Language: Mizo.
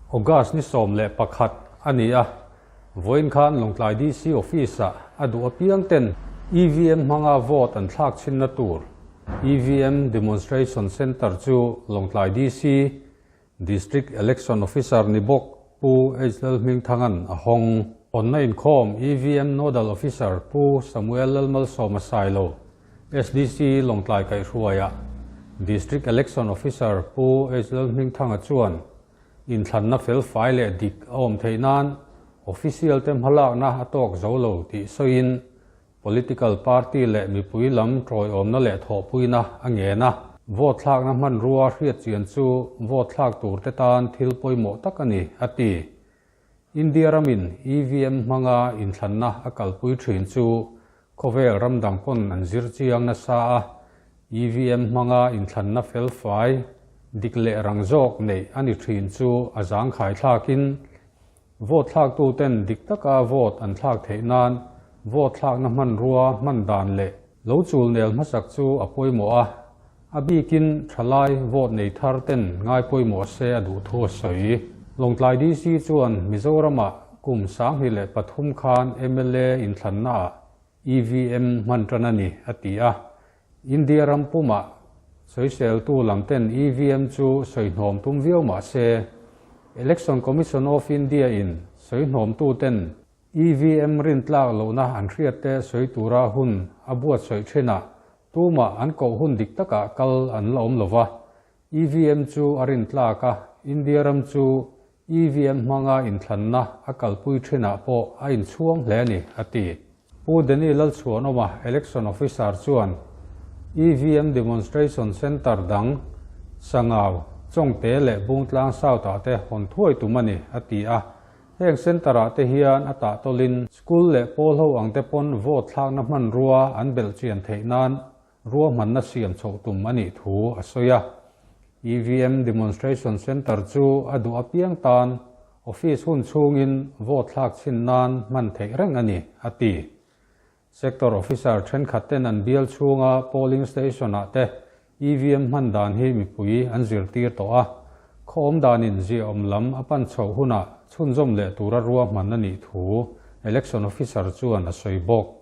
August ni 11 a ni a, vawiin khan Lawngtlai DC Office-ah a duh apiang ten EVM hmanga vote an thlak chhinna tur EVM Demonstration Centre chu Lawngtlai DC District Election Officer ni bawk Pu H Lalhmingthanga'n a hawng. Hawnna inkhawm EVM Nodal Officer Pu Samuel Lalmalsawma Sailo, SDC Lawngtlai kaihhruaiah District Election Officer Pu H Lalhmingthanga chuan inthlanna felfai leh dik a awm theih nan official te hmalakna a tawk zo lo tih sawiin Political party leh mipui lam tawiawmna leh thawhpuina a ngen a, vote thlakna hmanrua hriat chian chu vote thlak tur te tan thil pawimawh tak a ni, a ti. India ramin EVM hmanga inthlanna a kalpui thin chu khawvel ram dang pawn an zir chiang nasa a, EVM hmanga inthlanna felfai, dik leh rang zawk neih a ni thin chu a zangkhai thlakin Vote thlaktuten dik taka vote an thlak theih nan vote thlakna hmanrua hman dan leh lo chul nel hmasak chu a pawimawh a, a bikin thalai vote nei thar ten ngai pawimawh se a duh thu a sawi. Lawngtlai DC chuan Mizoramah kum 2003 khan mla inthlannaah EVM hman tan a ni, a ti a. India ram pumah sawiseltu lam ten EVM chu sawihnawm tum viau mah se, Election Commission of India in sawihnawmtu ten EVM rintlak lohna an hriat te sawi tura hun a buatsaih thinah tumah an koh hun dik takah kal an la awm lova, EVM chu a rintlak a, India ram chu EVM hmanga inthlanna a kalpui thinah pawh a inchhuang hle a ni, a ti. Pu Danny Lalchhuanawma, Election Officer chuan EVM Demonstration Centre dang Sangau, Chawngte leh Bungtlang South-ah te hawn thuai tum a ni, a ti a. Heng centre-ah te hian a tahtawlin school leh pawl ho ang te pawn vote thlakna hmanrua an belhchian theih nan Ruahmanna siam chhoh tum a nih thu a sawi a. EVM Demonstration Centre chu a duh apiang tan office hun chhungin vote thlak chhin nan hman theih reng a ni, a ti. Sector Officer thenkhat ten an bial chhunga polling station-ah te EVM hman dan hi mipui an zirtir tawh a, khaw awm danin ziahawm lam a pan chhoh hunah chhunzawm leh tura ruahman a nih thu Election Officer chuan a sawi bawk.